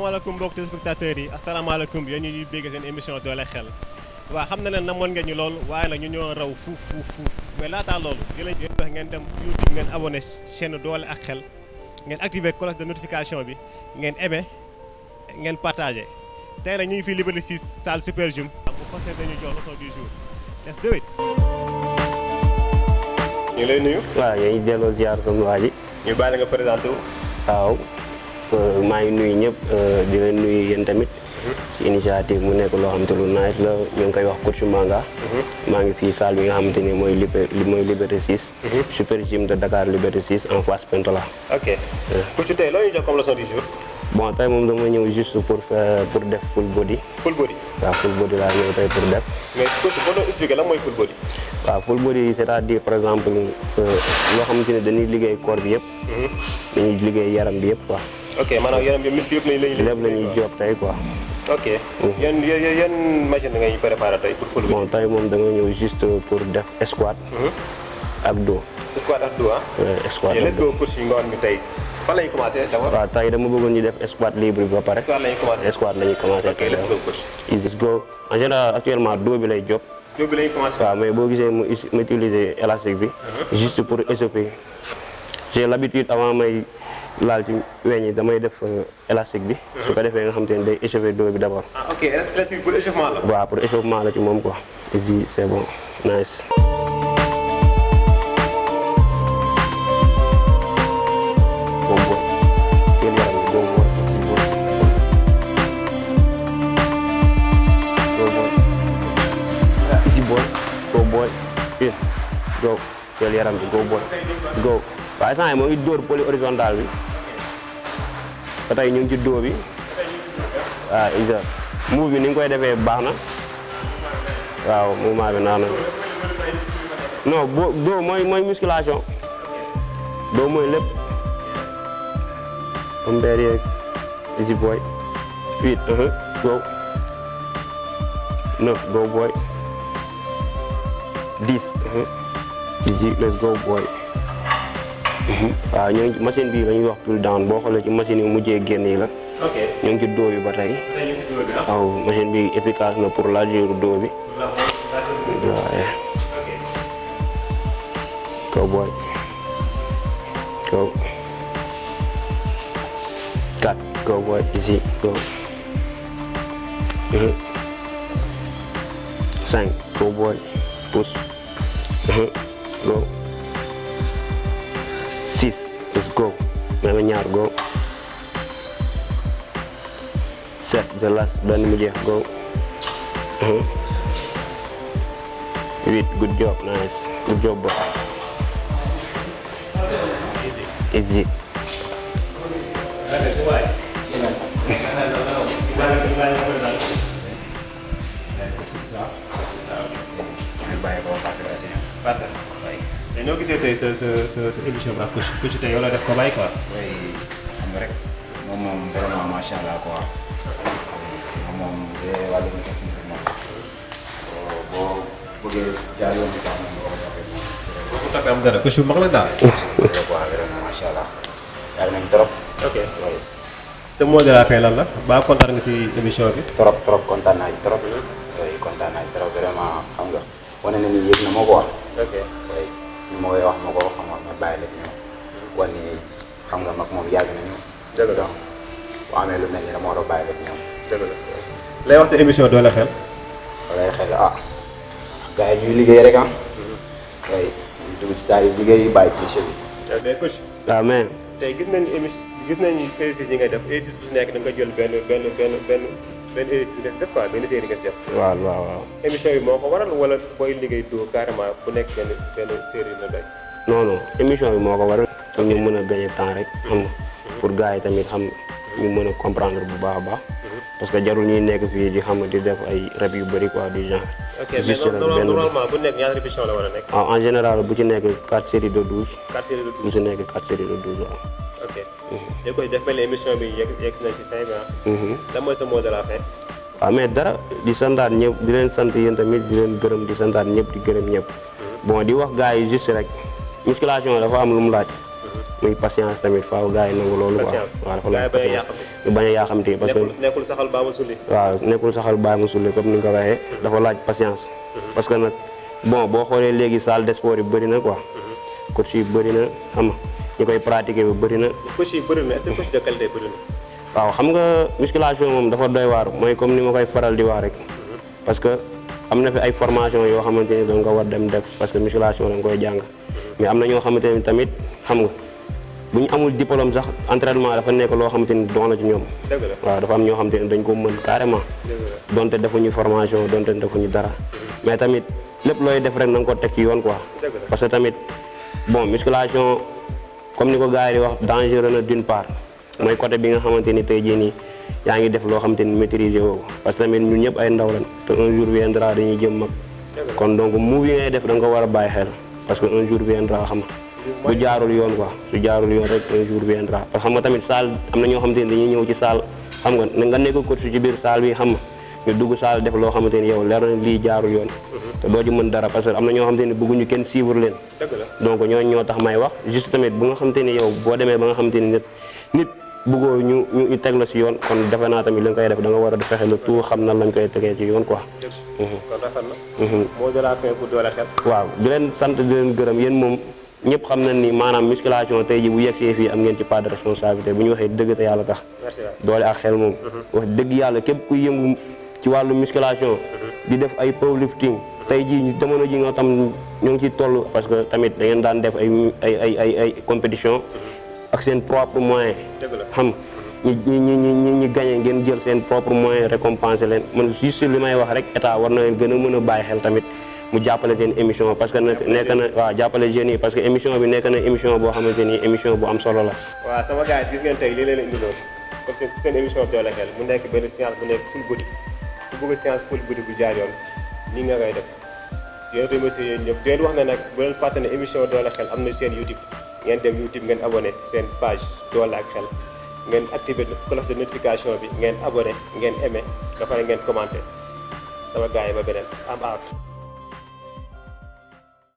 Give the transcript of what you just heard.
asalaamaaleykum mbokk téléspectateurs yi asalaamaaleykum yéen ñuy bégg seen émission doole xel waaw xam na ne namoon ngeen ñu lool waaye nag ñu ñoo raw fuuf mais laataa loolu di leen wax ngeen dem YouTube ngeen abonné chaîne doole ak xel ngeen activer cloche de notification bi ngeen aimé ngeen partagé tey nag ñu ngi fii Liberté 6 salle Super Jum bu fas yéene dañu jox leçon du jour let's do it. ñu lay nuyu. waaw yooyu delloo ziar sama waa ji. ñu bàyyi la nga présenté wu. waaw maa ngi nuyu ñëpp di leen nuyu yéen tamit. ci initiative mu nekk loo xamante lu nice la ñu ngi koy wax coach Manga. maa ngi fii salle bi nga xamante ni mooy Liberté 6. Super Gym de Dakar Liberté 6 en face Pentola. ok coach tey loo ñu jox comme leçon du jour. bon tey moom dama ñëw juste pour def full body. full body. waaw full body laa ñëw tey pour def. mais coach boo doon expliqué lan mooy full body. waaw full body c'est-à-dire par exemple loo xamante ne dañuy liggéey corps bi yëpp. dañuy liggéey yaram bi yëpp quoi. ok maanaam yaram bi muscle yëpp lañuy lépp la ñuy job tey quoi. ok yan machine da ngay préparé tey pour full body. bon tey moom da nga ñëw juste pour def squat. ak dos. squat ak dos ah. squat ak dos let's go coach yi nga woon ñu tey fan lañu commencé d'abord. waaw tey dama bëggoon ñu def squat libre bi ba pare. squat lañu commencé squat lañu commencé. ok let's go coach. let's go en général actuellement dos bi lay job. dos bi lañu commencé. waaw mais boo gisee mu utiliser élastique bi. juste pour échauffer. j'ai l'habitude avant may laal ci weñ yi damay def élastique bi. su ko defee nga xam te ne day échauffer dos bi d'abord. ah ok élastique pour échauffement la. waaw pour échauffement la ci moom quoi. ici c'est bon nice. go teel yaram bi go boy go waaye saa yi moo ngi dóor poly horizontal bi ba tey ñu ngi ci dóor bi waaw isa move bi ni nga koy defee baax na waaw mouvement bi naax na non doo mooy musculation doo mooy lépp ombeer yeeg easy boy 8 go 9 go boy 10 easy let's go boy. waaw ñoo ngi machine bii la ñuy wax pull down boo xoolee ci machine yi mujjee génn yi la. ok ñoo ngi ci dos bi ba tey. waaw machine bi efficace na pour largeur dos bi. waaye. go boy. go. 4 go boy easy go. 5 go boy push. go 6 let's go même ñaar go 7 the last benn mu jeex go 8 good job nice good job bro easy mais ñoo gisee tey sa émission bi ak coach tey yow la def ko bàyyi quoi. oui xam nga rek moom vraiment macha allah quoi moom de wàllu médecine bi moom boo bëggee jaar yoon bi quoi moom boo ko toppee moom. boo ko toppee am dara coach bu mag la daal. quoi vraiment macha allah yàlla nañ trop. ok sa mot de la fin lan la ba kontaan nga si émission bi. trop kontaan naa ci trop. oui kontaan naa ci trop vraiment xam nga wane na ni yëg na ma quoi. ok oui. li ma koy wax ma ko xam nga ma bàyyi lépp ñëw wan ni xam nga mag moom yàgg nañu. dëgg la donc bu amee lu mel ni dama war a bàyyi lépp ñëw. dëgg la lay wax sa émission doole xel. lay xel gars yi ñuy liggéey rek oui ñu dugg ci saa yi liggéey bàyyi ci bi. mais coach. waaw mais. tey gis nañu exercice yi ngay def exercice bu si nekk da nga jël benn exercice nga si def quoi benn série nga si def. waaw. émission bi moo ko waral wala booy liggéey doo carrément bu nekk benn série la doy. non émission bi moo ko waral pour ñu mën a gagner temps rek xam nga pour gars yi tamit xam ñu mën a comprendre bu baax a baax parce que jarul ñuy nekk fii di xam di def ay rep yu bëri quoi du genre. ok mais normalement bu nekk ñaata répétition la war a nekk. waaw en général bu ci nekk 4 séries de 12. 4 séries de 12 bu ci nekk 4 séries de 12 waaw. ok léegi koy def mel ni émission bi yegg si nañ si fin bi lan mooy sa mot de la fin. waaw mais dara di santaat ñëpp di leen sant yéen tamit di leen gërëm di santaat ñëpp di gërëm ñëpp. bon di wax gars yi juste rek musculation dafa am lu mu laaj. muy patience tamit faaw gars yi nangu loolu quoi. patience waaw dafa gars laaj yi bañ a yàqamti. ñu bañ a yàqamti parce que nekkul saxal baa ma sulli. waaw nekkul saxal bàyyi ma sulli comme ni nga ko waxee dafa laaj patience. parce que nag bon boo xoolee léegi salle de sport yi bëri na quoi. coach yi bëri na xam nga ñu koy pratiquer bi bëri na. coach yi bëri na est-ce que coach de qualité bëri na. waaw xam nga musculation moom dafa doy waar mooy comme ni ma koy faral di wax rek. parce que am na fi ay formation yoo xamante ni da nga war dem def parce que musculation da nga koy jàng. mais am na ñoo xamante ni tamit xam nga bu ñu amul diplôme sax entraînement dafa nekk loo xamante ni doon la ci ñoom. dëgg la waaw dafa am ñoo xamante ni dañ ko mën carrément. donte defuñu formation donte defuñu dara. mais tamit lépp looy def rek na nga ko teg ci yoon quoi. parce que tamit bon musculation comme ni ko gars yi di wax dangereux na d'une part mooy côté bi nga xamante ni tey jii nii yaa ngi def loo xamante ni maîtriser woo parce que tamit ñun ñëpp ay ndaw lañ te un jour viendra dañuy jëm mag. kon donc move yi ngay def da nga ko war a bàyyi xel parce que un jour viendra xam nga su jaarul yoon quoi su jaarul yoon rek un jour viendra parce que xam nga tamit salle am na ñoo xamante ni dañuy ñëw ci salle xam nga nekk coach ci biir salle bi xam nga ñu dugg salle def loo xamante ni yow leer na lii jaarul yoon te doo ci mën dara parce que am na ñoo xamante ni bëgguñu kenn suivre leen donc ñooñu ñoo tax may wax juste tamit bu nga xamante ni yow boo demee ba nga xamante ni nit bëggoo ñu teg la si yoon kon defe naa tamit li nga koy def da nga war a fexe le tout xam nan lañ koy tegee ci yoon quoi. kon rafet na. mot de la fin pour Doole Xel. waaw di leen sant di leen gërëm yéen moom ñëpp xam nañ ni maanaam musculation tey ji bu yegsee fii am ngeen ci part de responsabilité bu ñu waxee dëgg te yàlla tax. Doole ak Xel moom. wax dëgg yàlla képp kuy yëngu ci wàllu musculation. di def ay powerlifting tey jii jamono ji nga tam ñoo ngi ciy toll parce que tamit da ngeen daan def ay compétition ak seen propre moyen xam ñi gagné ngeen jël seen propre moyen récompensé leen man juste li may wax rek état war na leen gën a mën a bàyyi xel tamit mu jàppale seen émission parce que nekk na waaw jàppale jeunes yi parce que émission bi nekk na émission boo xamante ni émission bu am solo la. waaw sama gars yi gis ngeen tey lii leen indiloon comme seen émission Doole Xel mu nekk benn science bu nekk full body ku bëgg science full body bu jaar yoon nii nga koy def yéen remercier yéen ñëpp di leen wax ne nag bu leen fàtte ne émission Doole Xel am na seen YouTube ngeen dem YouTube ngeen abonné si seen page Doole ak Xel ngeen activé cloche de notification bi ngeen abonné ngeen aimé ba pare ngeen commenté sama gars yi ba beneen am out